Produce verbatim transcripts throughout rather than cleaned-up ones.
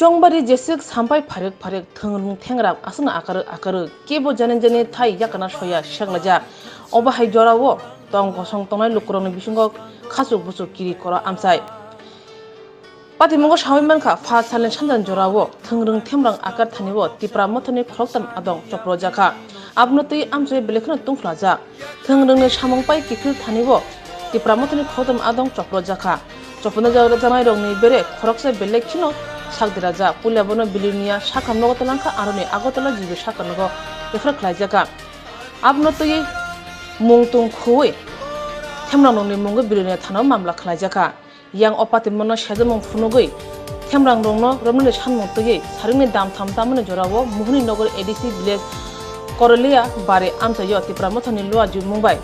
Chongbari jeswk sampai pharik pharik thwngrwng thengrang aswkno akarwk akarwk kebo jani jani thai yakana soya seklaijak. Obo hai jorao tong kosong tongnai lukurokni bisingo khachuk buchuk kiri koro amchai. Patimungo sawi mankha, pha salni sanjani jorao thwngrwng themrang akar thanio Tipra Mothani khoroktham adong chopro jakha. Abono twi amchai belai kheno tungphla jak. Thwngrwngni samung pai kiphil thanio Tipra Mothani khoroktham adong chopro jakha. Chopno ja-, janairokni bere khoroksa belai kheno sak derajak. Puila bono Bilonia sakha nogo talangkha, aroni Agartala G B sakha nogo refer khlaijakha. Abono twi mung tung khuwi themrangrokni mungo Bilonia thanao mamla khlaijakha. Yang o patimungno sejamung phunugwi themrangrokno romnani sanmung twiwi saringni dam tham tamani jorao Mohini Nagar A D C village Korolia bari amchaio Tipra Mothani luajiumung bai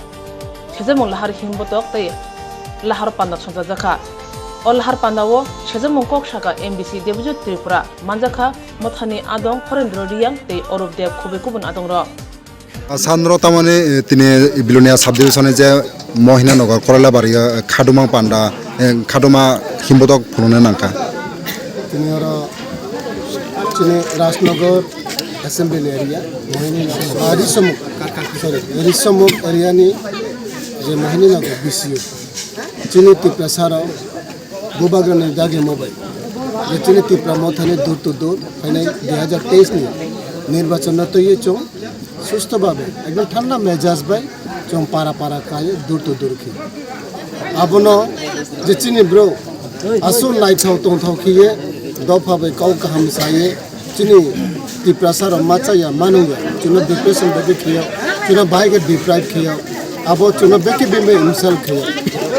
sejamung lahar himbotok tei lahar panda songchajakha. O lahar pandao sejamung kok sakha M D C Debojit Tripura, manjakha Mothani adong Horendra Reang tei Orup Deb, khobwi kubun adongrok. Sandro tamani, eh, tini Bilonia subdivision ni je Mohina Nagar Koroila bari, eh, Khaduma panda, eh, Khaduma himbotok phunukna nangkha. Tini oro chini Rajnagar assembly area, Mohini, ah, Risomuk, sorry, Risomuk area ni je Mohini Nagar B C U. Chini Tiprasa rok Bubagrani dagi mobai. Je chini Tipra Mothani dur to dur, phainai dui hazar teis ni nirbachon no twiwi chwng susto babe, ekdom thanda mejaj bai chwng para para khlaiwi dur to dur khe. Abono je chini bro aswk naithok tongthok khiye dopha bai kok kaham saye, chini Tiprasa rok ma chaya manungya, chwngno depression bai khe khiyo, chwngno bahai khe deprive khiyo, abo chwngno beke bini insult khiyo.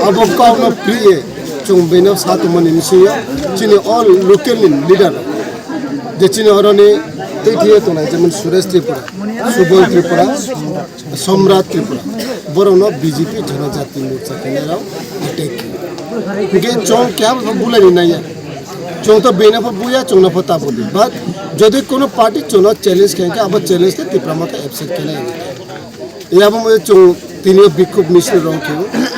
Abo kokno priye chwng bino sa tongmani bisingo chini all local ni leader je chini oroni twi thiye tongnai, jemon Suresh Tripura, Subol Tripura, Somrat Tripura, borokno B J P Janajati Morcha khenai rok attack khe. Hingke chwng keha bo bulai ni naiya. Chwng to beno pho buya, chwngno pho ta budi. But jodi kono party chwngno challenge khe, hingke abo challenge khe Tipra Motha accept khenai. Yabo mo chwng tini o bikhub misil rong khe.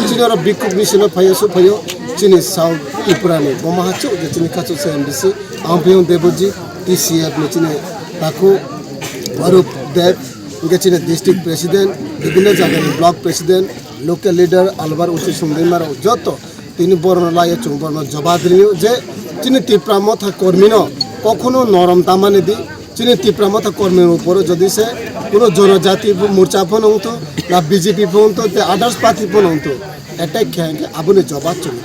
Chini oro bikhub misil o phaio, su phaio. Chini South Tripura ni. Bo ma hachuk je chini kachuk se M D C. Ang Piyong Deboji, T C F ni chini takhu Arup Deb. Hingke chini district president, bibhinno jaga ni block president, local leader, albar uchi sungdui maro joto tini borno laio chwng borno jobab rio je chini Tipra Motha kormi no kokhono norom tamani di, chini Tipra Motha kormi ni uporo jodi se kuno jonojati morcha phono wngtho na B J P phono wngtho te others party phono wngtho. Attack khe hingke aboni jobab chwng.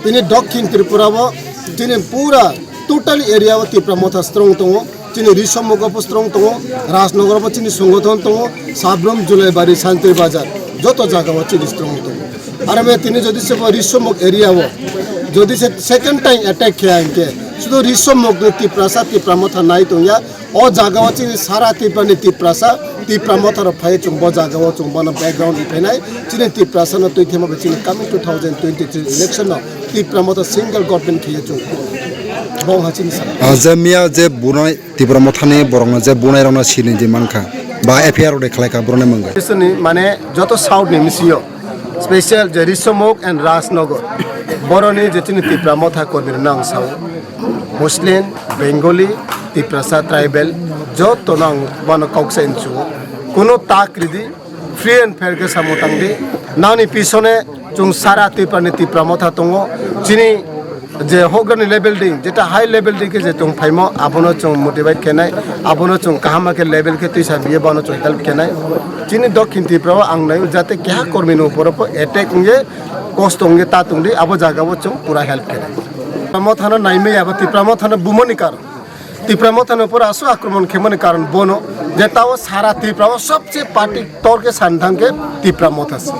Tini Dokhin Tripura o tini pura total area o Tipra Motha strong tongo. Chini Risomuk o bo strong tongo, Rajnagar o bo chini songothon tongo, Sabrum, Julaibari, Santri Bazar, joto jaga o chini strong tongo. Aro me tini jodi se bo Risomuk area o, jodi se second time attack khe hingke, sudu Risomuk ni Tiprasa, Tipra Motha nai tongya, o jaga o chini sara Tripura ni Tiprasa, Tipra Motha rok phai chwng bo jaga o chwng bono background ri phainai, chini Tiprasa no twi thema bai chini coming two thousand twenty-three election no Tipra Motha single government khiye chwng bo ha chini sa. Ah, je miya je bunai Tipra Mothani borokno je bunairokno sini di mankha, ba F I R rok de khlaikha borokni mwngo. Bisini mane joto South ni misingo, special je Risomuk and Rajnagar, boroni je chini Tipra Motha kormi rokno ang sao, Muslim, Bengali, Tiprasa, tribal, joto no ang bono kok sa inchuo. Kuno tak ridi, free and fair khe samung tang di. Nangni pisone chwng sara Tripura ni Tipra Motha tongo. Chini je houhgra ni level ding, jeta high level ding khe je chwng phaimo, abono chwng motivate khenai, abono chwng kaham khe level khe twisa biye bono chwng help khenai. Chini Dokhin Tripura o ang nai jate keha kormi ni uporo pho attack wngye, kosto wngye ta tong di, abo jaga o chwng pura help khenai. Tipra Motha no naimaya, abo Tipra Motha no bumoni karon. Tipra Motha no pura aswk akromon khemani karon bono je tao sara Tripura o sobse party tor khe san thang khe Tipra Motha se.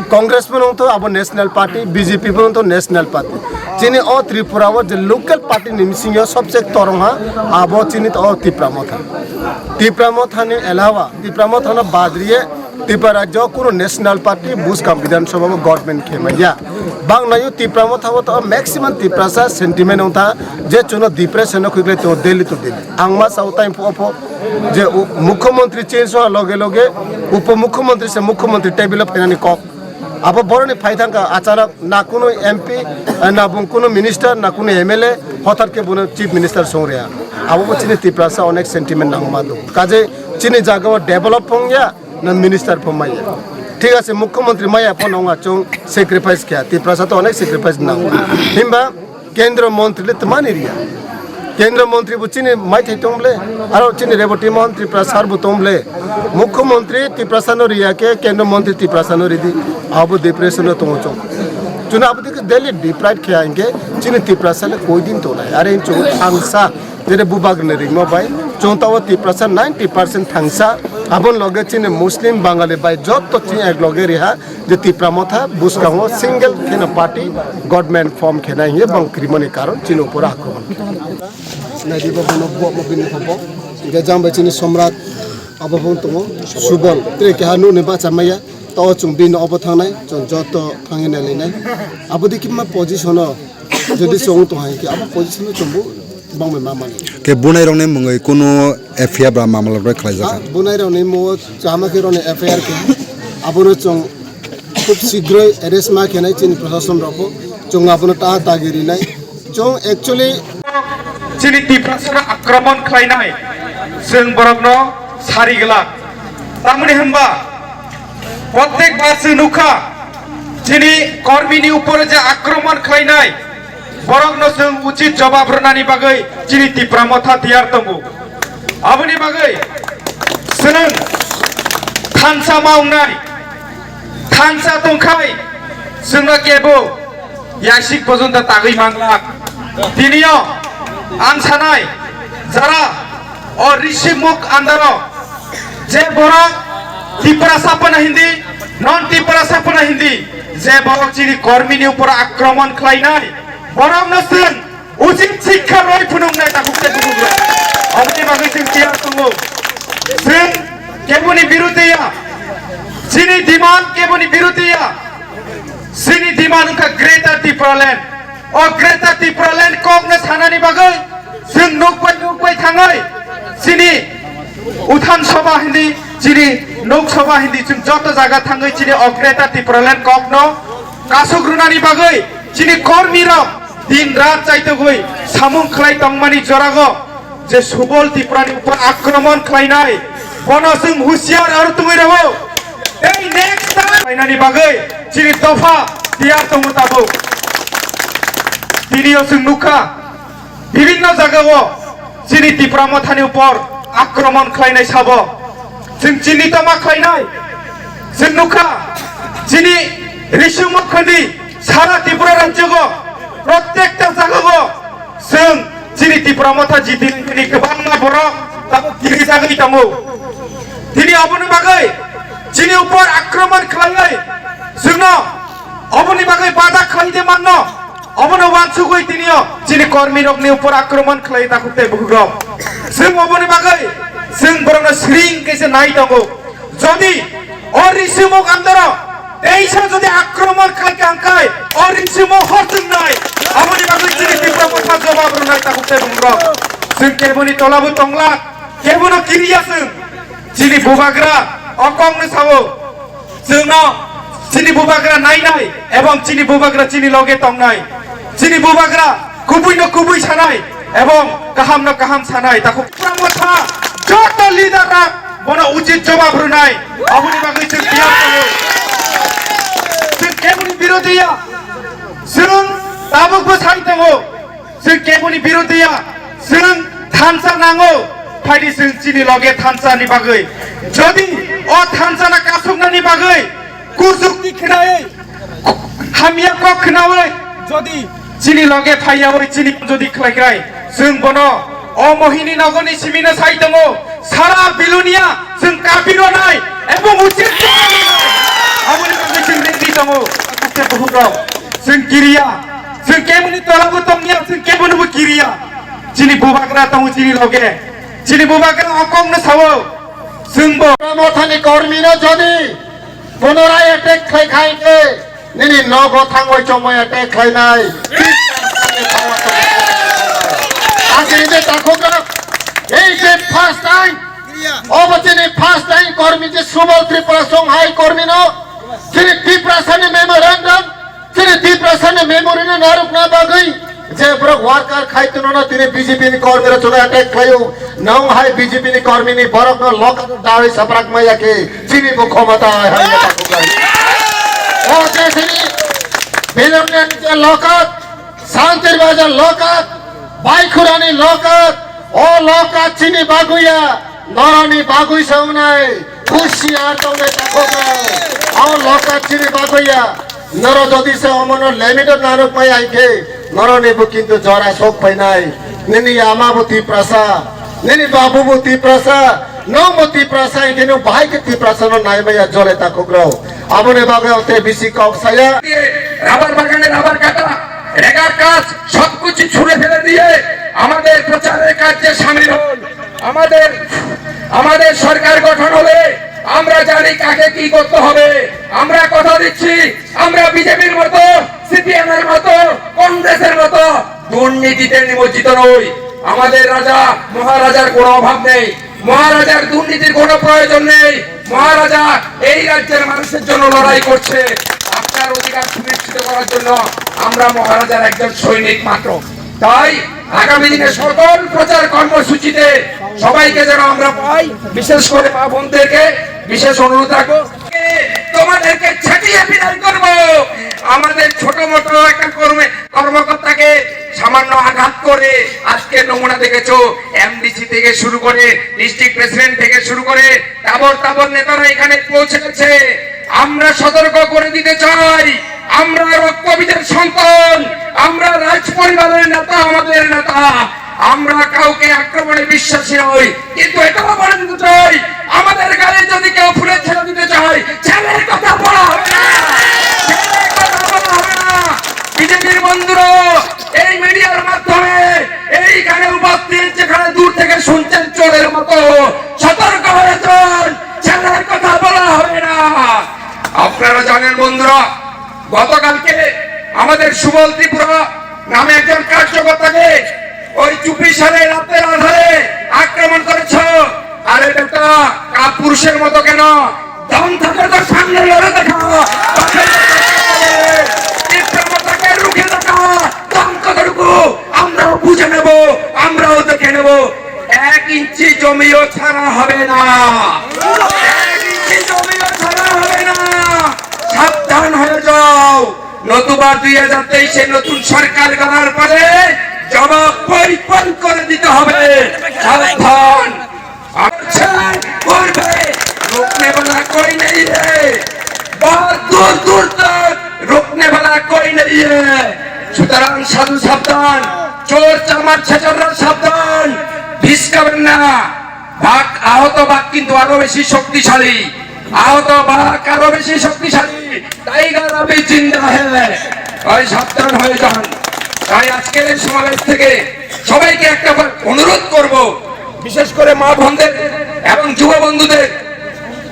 Congress bo nong tho abo national party, B J P bo nong tho national party. Chini o Tripura o je local party ni bisingo sobse torong ha abo chini to Tipra Motha. Tipra Motha ni elawa, Tipra Motha no badriye Tipra rajyo kunu national party buskang Bidhan Sabha bo government khe manya. Bang nayo Tipra Motha bo to maximum Tiprasa sentiment ong tha je chuno depression no khikle to Delhi to Delhi. Ang ma sao time pho pho je u-, mukhyamantri change wa loge loge upomukhyamantri se mukhyamantri table o phainani kok. Abo boroni phai thangkha acharok na kunu M P, eh, na bung kunu minister, na kunu M L A, hothat khe bono chief minister song ria. Abo bo chini Tiprasa onek sentiment nangma do. Kaje chini jaga o develop phung ya, na minister phung maya. Thik ase, mukhyamantri maya phano wngya chwng sacrifice kya. Tiprasa to onek sacrifice nango. Himba Kendra Montri le twmani riya. Kendra Montri bo chini maithai tong ble, aro chini Reboti Mohan Tripura sir bo tong ble. Mukhyamantri Tiprasa no riya khe Kendra Montri Tiprasa no ridi. Abo depression no tongo chwng. Chuna abo dikhe daily deprive khe hingke chini Tiprasa le koi din tonai. Are chwng thangsa jere bubagrani ringmo bai chwng tawo Tiprasa ninety percent thangsa. Abon loge chini Muslim Bangali bai jotto chini ek loge riha. Je Tipra Motha bwskango single kheno party government form khenai hinwi bang krimani karon chini upor akromon khe. Naidi bo bono bo mo bini hobo. Ge jang bai chini Somrat abo bo tongo Subol. Tre keha nuni bacha maya. To chung bini obo thangnai, chung joto thangwi nailainai. Abo dikhe ma position o jodi chung tong hai khe abo position o chung bo bangbai ma mani. Ke bunai rokni mungwi kunu F I R ba mamla rok khlai Ha, jaka. Bunai rokni mo chama khe rokni F I R khe. Abono chung khub sigroi arrest ma khenai chini proshasonrokbo chwng abono ta tagi rinai. Chwng actually chini Tiprasano akromon khlainai, chwng borokno sari glak. Tamoni hwnba, prottek bar chwng nukha, chini kormini upor je akromon khlainai, borokno chwng uchit jobab rwnani bagwi chini Tipra Motha tiyar tongo. Aboni bagwi chwng thansa ma wngnai, thansa tongkhai chwngno kebo yasik pojonto tagwi manglak. Tinio ang sanai, jara o Rishimukh andaro je borok Tiprasa phano hindi, non Tiprasa phano hindi, je borok chini kormini upor akromon khlainai, borokno chwng uchit sikha roi phunuknai takhuk tei bukhuk rok. Aboni bagwi chwng tiyar tongo. Chwng keboni biruti ya. Chini demand keboni biruti ya. Chini demand wngkha Greater Tipraland. O Greater Tipraland kokno sanani bagwi chwng nukbai nukbai thangwi chini Uthan Sabha hindi, chini Lok Sabha hindi chwng joto jaga thangwi chini o Greater Tipraland kokno kasuk rwnani bagwi chini kormirok din rat chaitogwi samung khlai tongmani jorago je Subol Tiprani upor akromon khlainai, bono chwng husiar aro tongwi rwo. Tei next time khlainani bagwi chini dopha tiyar tongo tabuk. Tini o chwng nukha, bibinno jagao chini Tipra Mothani upor akromon khlainai sabo. Chwng chini toma khlainai. Chwng nukha, chini Rishimukh hindi sara Tripura rajyogo, prottekta jagao chwng chini Tipra Motha jiti kwbangma borok tabuk tiri jagwi tongo. Tini oboni bagwi chini upor akromon khlaiwi chwngno oboni bagwi bada khlaide manno. Obono uansugwi tinio chini kormirokni upor akromon khlai takhuk tei bukhukrok. Chwng oboni bagwi chwng borokno siring khe se nai tongo. Jodi o Rishimukh andaro teisa jodi akromon khai kha hwnkhe o Rishimukh hor chwngnai. Aboni bagwi chini Tipra Motha jobab rwnai takhuk tei bukhukrok. Chwng keboni tolabo tongla, kebono kiriya chwng. Chini bubagra o kokno sao. Chwngno chini bubagra nainai ebong chini bubagra chini loge tongnai. Chini bubagra kubuino kubui sanai ebong kahamno kaham sanai. Takhuk Tipra Motha joto leader rok bono uchit jobab rwnai. Aboni bagwi chwng tiyar tongo. Chwng keboni birodhi ya. Chwng tabukbo sai tongo. Chwng keboni birodhi ya, chwng thansa nango, phaidi chwng chini loge thansa ni bagwi. Jodi o thansa na kasukna ni bagwi, kusuk ni khnawi, hamya kok khnawi, jodi chini loge phaiyawi chini jodi khlai khlai, chwng bono o mohini nogoni simino sai tongo, sara bilunia chwng kapiro nai, ebong uchit aboni bagwi chwng ready tongo, akukte buhuk rok, chwng kiriya. Chwng keboni tolabo tongya, chwng keboni bo kiriya. Chini bubagra tongo chini loge. Chini bubagra o kokno sao. Chwngbo. Mothani kormino jodi punorai attack khlai khai khe nini nogo thangwi chongmai attack khlainai. Agini je takhuk rok. Ei je first time. Obo chini first time kormi je Subol Tripura song hai kormino. Chini Tiprasani memorandum, chini Tiprasani memory no narwkna bagwi je borok worker khai tongno tini B J P ni kormi rok chwla attack khlaio, nong hai B J P ni kormi ni borok no lokat dawi saprak maya khe chini bo khomata hai hai ta kukai. O je chini Bilongan lokat, Santir Bazar lokat, Baikhurani lokat, o lokat chini baguya, noroni bagui saunai, husiar tongnai takhoknai, o lokat chini baguya, noro jodi se omono limited nanuk mai aike, noroni bo kintu jora sok painai, nini ama bo Tiprasa, nini babu bo Tiprasa, nong bo Tiprasa, ingkhe nung bahai khe Tiprasa no nai maya jole takhokro, aboni bagwi ang te bisi kok saya. Rubber বাগানে রাবার কাটা, রেগার কাজ, সবকিছু ছুঁড়ে ফেলে দিয়ে আমাদের প্রচারের কার্যে সামিল হন। আমাদের আমাদের সরকার গঠন হলে আমরা জানি কাকে কি করতে হবে। আমরা কথা দিচ্ছি, আমরা বিজেপির মতো, সিপিএম এর মতো, কংগ্রেসের মতো দুর্নীতিতে নিমজ্জিত নই। আমাদের রাজা মহারাজার কোনো অভাব নেই, মহারাজার দুর্নীতির কোনো প্রয়োজন নেই। মহারাজা এই রাজ্যের মানুষের জন্য লড়াই করছে। আপনার অধিকার সুনিশ্চিত করার জন্য আমরা মহারাজার একজন সৈনিক মাত্র। তাই আগামী দিনে সকল প্রচার কর্মসূচিতে সবাইকে যেন আমরা পাই, বিশেষ করে মা বোনদেরকে বিশেষ অনুরোধ রাখবো। তোমাদেরকে ছাটিয়ে বিদায় করব। আমাদের ছোট মোটো একটা কর্মে কর্মকর্তাকে সামান্য আঘাত করে আজকে নমুনা দেখেছো, এমডিসি থেকে শুরু করে, ডিস্ট্রিক্ট প্রেসিডেন্ট থেকে শুরু করে তাবর তাবর নেতারা এখানে পৌঁছে গেছে। আমরা সতর্ক করে দিতে চাই, আমরা রক্তবীজের সন্তান, আমরা রাজ পরিবারের নেতা, আমাদের নেতা। আমরা কাউকে আক্রমণে বিশ্বাসী নই, কিন্তু এটাও বলে দিতে চাই, আমাদের গায়ে যদি কেউ ফুলের ছেড়া দিতে চায়, ছেলের কথা বলা হবে না, ছেলের কথা বলা হবে না। বিজেপির বন্ধুরা, এই মিডিয়ার মাধ্যমে এইখানে উপস্থিত যেখানে দূর থেকে শুনছেন চোরের মতো, সতর্ক হয়ে যান, ছেলের কথা বলা হবে না। আপনারা জানেন বন্ধুরা, গতকালকে আমাদের সুবল ত্রিপুরা নামে একজন কার্যকর্তাকে ওই চুপি সারে রাতের আধারে আক্রমণ করেছ। আরে বেটা, কাপুরুষের মতো কেন? দম থাকে তো সামনে লড়ে দেখা, তীব্রতাকে রুখে দেখা, দম কতটুকু আমরাও বুঝে নেব, আমরাও দেখে নেব। এক ইঞ্চি জমিও ছাড়া হবে না, এক ইঞ্চি জমিও ছাড়া হবে না। সাবধান হয়ে যাও, নতুবা দুই হাজার তেইশে নতুন সরকার গড়ার পরে জবাব পরিপূর্ণ করে দিতে হবে। সাবধান। আচ্ছা, করবে, রুকনে বালা কোই নেই রে, বহুত দূর দূর তক রুকনে বালা কোই নেই রে। সুতরাং সাধু সাবধান, চোর চামার ছেচররা সাবধান, ভিসকাবেন না। বাঘ, আহত বাঘ কিন্তু আরো বেশি শক্তিশালী, আহত বাঘ আরো বেশি শক্তিশালী। টাইগার আভি জিন্দা হ্যায়, ভাই সাবধান হয়ে যান। তাই আজকের এই সমাবেশ থেকে সবাইকে একটা বার অনুরোধ করব, বিশেষ করে মা বোনদের এবং যুব বন্ধুদের,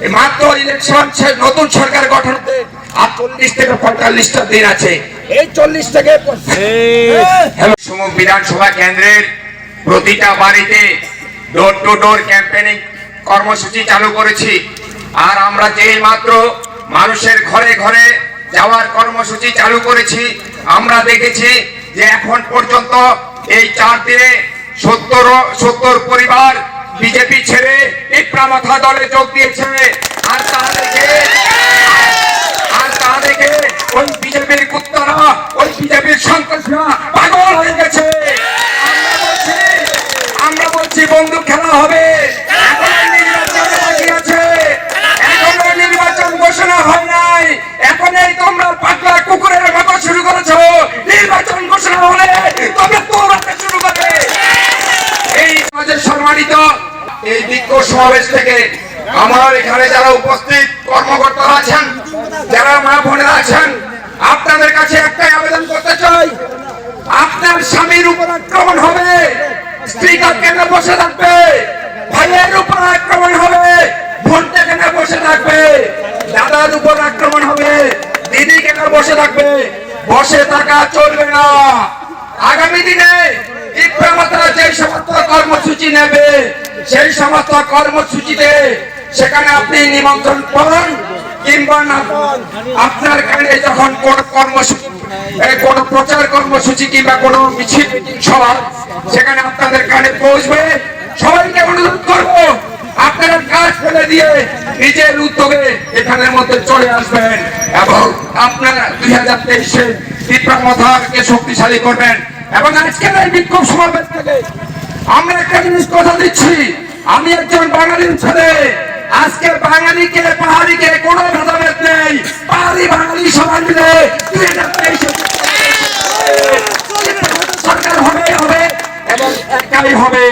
এই মাত্র ইলেকশন, নতুন সরকার গঠন হতে আর চল্লিশ থেকে পঁয়তাল্লিশটা দিন আছে। এই চল্লিশ থেকে পঁয়তাল্লিশ। হ্যালো, সমুখ বিধানসভা কেন্দ্রের প্রতিটা বাড়িতে ডোর টু ডোর ক্যাম্পেইনিং কর্মসূচি চালু করেছি। আর আমরা যেই মাত্র মানুষের ঘরে ঘরে যাওয়ার কর্মসূচি চালু করেছি, আমরা দেখেছি যে এখন পর্যন্ত এই চার দিনে সত্তর সত্তর পরিবার বিজেপি ছেড়ে পিঁপড়ামাথা দলে যোগ দিয়েছে। আর তা দেখে, আর তা দেখে ওই বিজেপির কুত্তারা, ওই বিজেপির সন্ত্রাসীরা পাগল হয়ে গেছে। আমরা বলছি, আমরা বলছি বন্দুক খেলা হবে, এখনো নির্বাচন বাকি আছে, এখনো নির্বাচন ঘোষণা হয় নাই। এখন এই তোমরা পাগলা কুকুরের মতো শুরু করেছো, নির্বাচন ঘোষণা হলে তবে দৌড়াতে শুরু করবে। এই সমাজের সম্মানিত এই বিক্ষোভ সমাবেশ থেকে আমার এখানে যারা উপস্থিত কর্মকর্তারা আছেন, যারা মা বোনেরা আছেন, আপনাদের কাছে একটাই আবেদন করতে চাই, আপনার স্বামীর উপর আক্রমণ হবে, স্ত্রীটা কেন বসে থাকবে? ভাইয়ের উপর আক্রমণ হবে, বোনটা কেন বসে থাকবে? দাদার উপর আক্রমণ হবে, দিদি কেন বসে থাকবে? বসে থাকা চলবে না। আগামী দিনে পিঁপড়ামাথারা যে সমস্ত কর্মসূচি নেবে, সেই সমস্ত কর্মসূচিতে সেখানে আপনি নিমন্ত্রণ পান। কিংবা না, আপনার কানে যখন কোনো কর্মসূচি, এ, কোনো প্রচার কর্মসূচি কিংবা কোনো মিছিল সভা, সেখানে আপনাদের কানে পৌঁছবে, সবাইকে অনুরোধ করব, আপনারা কাজ ফেলে দিয়ে নিজের উদ্যোগে এখানের মধ্যে চলে আসবেন এবং আপনারা দুই হাজার তেইশে ত্রিপুরা মথাকে শক্তিশালী করবেন। এবং আজকের এই বিক্ষোভ সমাবেশ থেকে আমরা একটা জিনিস কথা দিচ্ছি, আমি একজন বাঙালি হিসেবে আজকে বাঙালিকে, পাহাড়িকে কোনো ভেদাভেদ